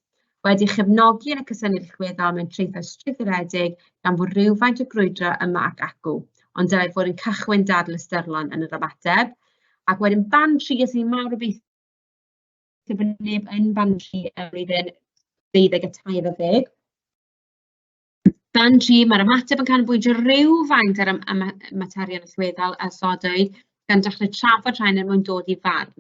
B: Wedi chefnogi yn y cysyniad allweddol mewn traethau strwythuredig gan fod rhywfaint o grwydro yma ac acw, ond dylai fod yn cychwyn dadl ystyrlon yn yr ymateb. Ac wedyn band 3, os ni'n mawr obeithio bod neb yn band 3 ym mlwyddyn 12 a 13. Band 3, mae'r ymateb yn canolbwyntio rhywfaint ar y materion allweddol a osodwyd, gan dechrau trafod rhain er mwyn dod i farn.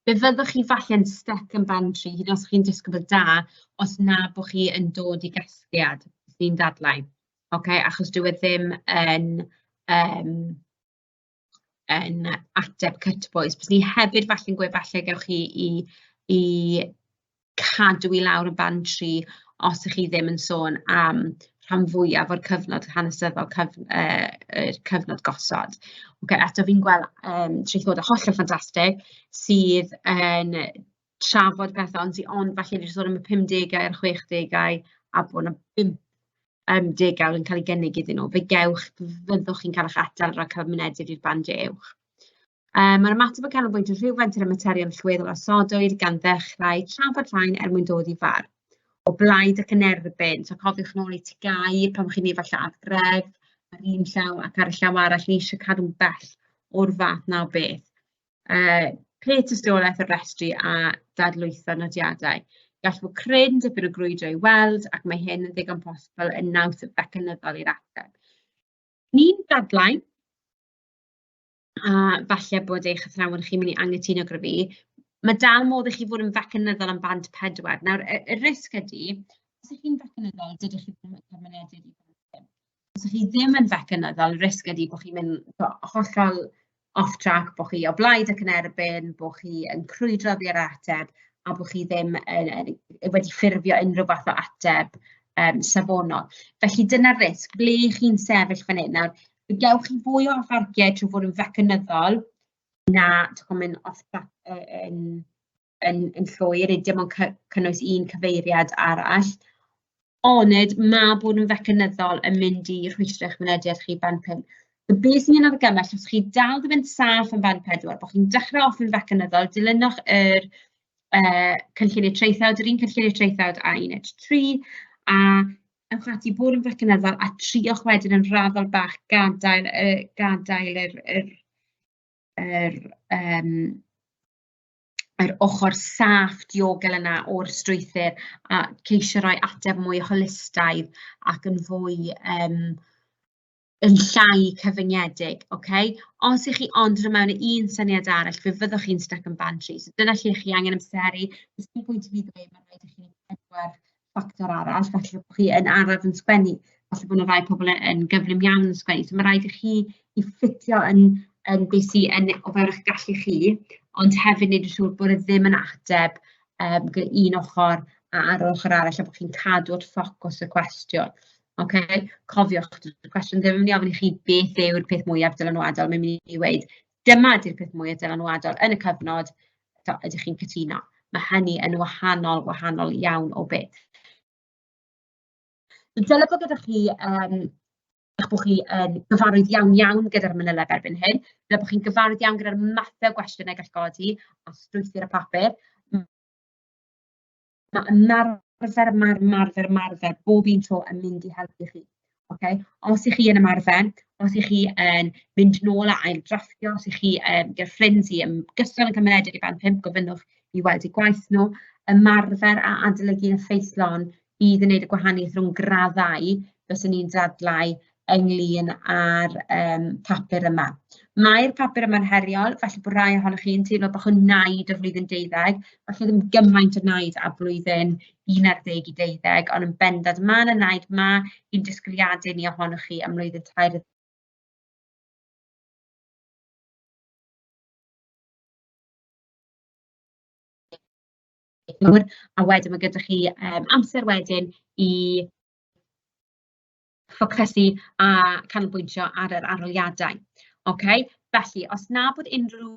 B: Fe fyddwch chi falle'n styc yn band 3, hyd yn oed os chi'n disgybl da, os na bod chi yn dod i gasgliad, sy'n dadlau. Ocê, achos dyw e ddim yn ateb cytbwys. Byswn i hefyd falle'n gweud falle gewch chi i cadw i lawr y band 3 os 'y chi ddim yn sôn am rhan fwyaf o'r cyfnod hanesyddol, yr cyfnod gosod. Ocê, eto fi'n gweld traethodau hollol ffantastig sydd yn trafod pethe, ond sy ond falle wedi sôn am y pumdegau a'r chwechdegau a bod 'na 5 degawd yn cael ei gynnig iddyn nhw. Fe gewch, fyddwch chi'n cael eich atal rhag cael mynediad i'r bandiau uwch. Mae'r ymateb yn canolbwyntio rhywfaint ar y materion allweddol a osodwyd, gan ddechrau trafod rhain er mwyn dod i farn. O blaid ac yn erbyn, so cofiwch nôl i TGAU pan chi'n ei falle ar grefft, ar un llaw ac ar y llaw arall, ni eisiau cadw'n bell o'r fath 'na o beth. Creu tystiolaeth o restru a dadlwytho nodiadau. Gall fod cryn dipyn o grwydro i weld ac mae hyn yn ddigon posibl yn naws fecanyddol i'r ateb. Ni'n dadlau, a falle bod eich athrawon chi'n mynd i anghytuno gyda fi, ma' dal modd i chi fod yn fecanyddol am band 4. Nawr y risg ydy, os 'y chi'n fecanyddol, dydych chi ddim yn cael mynediad i band pump. Os 'y chi ddim yn fecanyddol, y risg ydy bod chi'n mynd tibod hollol off track, bod chi o blaid ac yn erbyn, bod chi yn crwydro oddi ar yr ateb, a bod chi ddim yn yn wedi ffurfio unrhyw fath o ateb safonol. Felly dyna'r risg, ble chi'n sefyll fan hyn. Nawr, fe gewch chi fwy o farciau trwy fod yn fecanyddol na tibod mynd off track yn yn yn llwyr, neu dim ond cynnwys un cyfeiriad arall. Onid ma' bod yn fecanyddol yn mynd i rhwystro eich mynediad chi i band 5. So be sy'n ni'n argymell, os chi dal ddim yn saff yn band 4, bod chi'n dechrau off yn fecanyddol, dilynwch yr cynlluniau traethawd, yr un cynlluniau traethawd a uned 3, a ewch ati i bod yn fecanyddol a triwch wedyn yn raddol bach gadael gadael yr yr yr yym yr ochr saff diogel yna o'r strwythur a ceisio rhoi ateb mwy holistaidd ac yn fwy yn llai cyfyngedig, ocê? Os 'y chi ond yn rhoi mewn un syniad arall, fe fyddwch chi'n styc yn band 3. So dyna lle chi angen amseru. Does dim pwynt i fi ddweud mae'n rhaid i chi wneud pedwar ffactor arall, falle bod chi yn araf yn sgwennu, falle bod 'na rai pobl yn gyflym iawn yn sgwennu. So ma' raid i chi i ffitio yn yn be sy yn o fewn eich gallu chi, ond hefyd wneud yn siŵr bod e ddim yn ateb gyda un ochr a ar yr ochr arall, a bod chi'n cadw'r ffocws y cwestiwn. Ocê, cofiwch, dydy'r cwestiwn ddim yn mynd i ofyn i chi beth yw'r peth mwyaf dylanwadol, mae'n mynd i weud dyma 'di'r peth mwyaf dylanwadol yn y cyfnod, ydych chi'n cytuno? Mae hynny yn wahanol, wahanol iawn o beth. Dyle bod gyda chi, eich bod chi yn gyfarwydd iawn iawn gyda'r manyleb erbyn hyn. Dyle bod chi'n gyfarwydd iawn gyda'r mathau o gwestiynau gall godi a strwythur y papur. Mae ymarfer, ymarfer, ymarfer bob un tro yn mynd i helpu chi. Ocê? Os 'y chi yn ymarfer, os 'y chi yn mynd nôl a ailddrafftio, os 'y chi gyda ffrind sy yn gyson yn cael mynediad i band 5, gofynnwch i weld eu gwaith nhw. Ymarfer a adolygu yn effeithlon bydd yn wneud y gwahaniaeth rhwng graddau, fyswn i'n dadlau, ynglyn â'r papur yma. Mae'r papur yma'n heriol, falle bod rai ohonoch chi'n teimlo bach o naid o flwyddyn deuddeg, falle ddim gymaint o naid â blwyddyn 11 i 12, ond yn bendant ma' 'na naid, ma' ein disgwyliadau ni ohonoch chi am mlwyddyn tair. A wedyn ma' gyda chi amser wedyn i ffocysu a canolbwyntio ar yr arholiadau. Ocê, felly os na bod unrhyw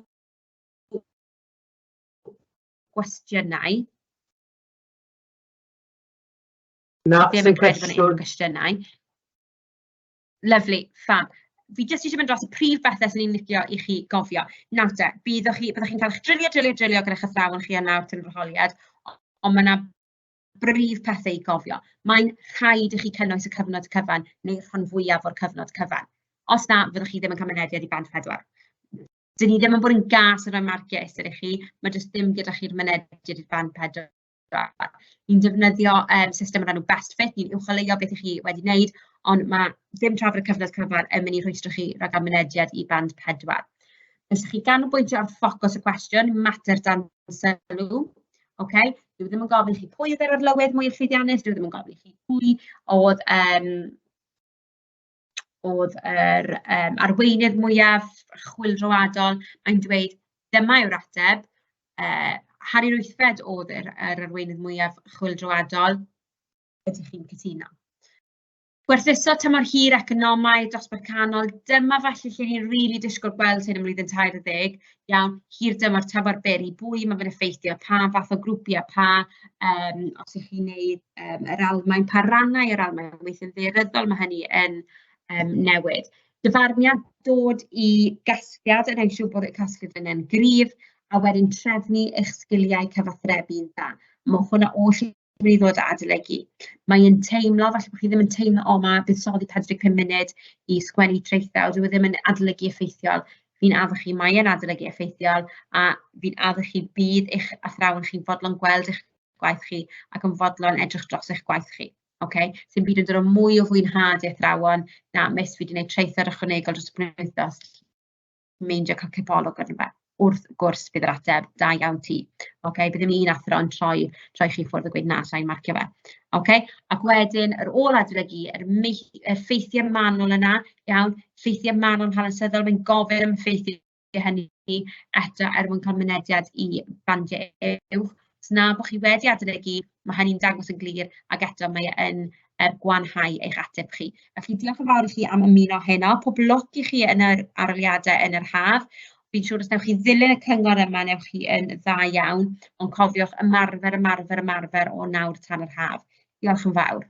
B: gwestiynau...
A: Na,
B: ddim yn credu bod 'na unrhyw gwestiynau. Lyfli, ffab. Fi jyst isie mynd dros y prif bethe 'swn i'n licio i chi gofio. Nawr te, byddwch chi byddwch chi'n cael eich drilio, drilio, drilio gyda'ch athrawon chi am nawr cyn yr arholiad, ond ma' 'na brif pethe i gofio. Mae'n rhaid i chi cynnwys y cyfnod cyfan neu'r rhan fwyaf o'r cyfnod cyfan. Os na, fyddwch chi ddim yn cael mynediad i band 4. Dyn ni ddim yn bod yn gas yn rhoi marciau isel i chi, mae jyst ddim gyda chi'r mynediad i'r band 4. Ni'n defnyddio system o'r enw Best Fit, ni'n uwcholeuo beth 'y chi wedi wneud, ond ma' ddim trafod y cyfnod cyfan yn mynd i rhwystro chi rhag cael mynediad i band 4. Os chi ganolbwyntio ar ffocws y cwestiwn, mater dan sylw, ocê? Dyw e ddim yn gofyn i chi pwy oedd yr arlywydd mwyaf llwyddiannus, dyw e ddim yn gofyn i chi pwy oedd oedd yr arweinydd mwyaf chwyldroadol. Mae'n dweud dyma yw'r ateb, Harri'r Wythfed oedd yr arweinydd mwyaf chwyldroadol. Ydych chi'n cytuno? Gwerthuso tymor hir economaidd, dosbarth canol, dyma falle lle ni'n rili disgwyl gweld hyn ym mlwyddyn 30, iawn, hir dymor, tymor byr, i bwy mae fe'n effeithio, pa fath o grwpiau, pa, os ych chi'n wneud yr Almaen, pa rannau o'r Almaen, weithiau'n ddaearyddol mae hynny yn newid. Dyfarniad, dod i gasgliad, yn wneud siŵr bod y casgliad yna'n gryf, a wedyn trefnu eich sgiliau cyfathrebu'n dda. Mae hwnna oll yn mynd i ddod â adolygu. Mae e'n teimlo, falle bod chi ddim yn teimlo, o ma' buddsoddi 45 munud i sgwennu traethawd, dyw e ddim yn adolygu effeithiol. Fi'n addo chi, mae e'n adolygu effeithiol, a fi'n addo chi bydd eich athrawon chi'n fodlon gweld eich gwaith chi ac yn fodlon edrych dros eich gwaith chi. Ocê, sdim byd yn dod â mwy o fwynhad i athrawon na "Miss, fi 'di wneud traethawd ychwanegol dros y penwythnos, meindio cael cipolwg arno fe?" Wrth gwrs bydd yr ateb "Da iawn ti". Ocê, bydd ddim un athro yn troi troi chi ffwrdd a gweud "Na, sa i'n marcio fe". Ocê, ac wedyn yr ôl-adolygu, yr mei- y ffeithiau manwl yna, iawn, ffeithiau manwl hanesyddol, mae'n gofyn am ffeithiau hynny eto er mwyn cael mynediad i bandiau uwch. Os na bo' chi wedi adolygu, ma' hynny'n dangos yn glir ac eto mae e yn yy gwanhau eich ateb chi. Felly diolch yn fawr i chi am ymuno heno, pob lwc i chi yn yr arholiadau yn yr haf. Fi'n siŵr os wnewch chi ddilyn y cyngor yma, wnewch chi yn dda iawn, ond cofiwch ymarfer, ymarfer, ymarfer o nawr tan yr haf. Diolch yn fawr.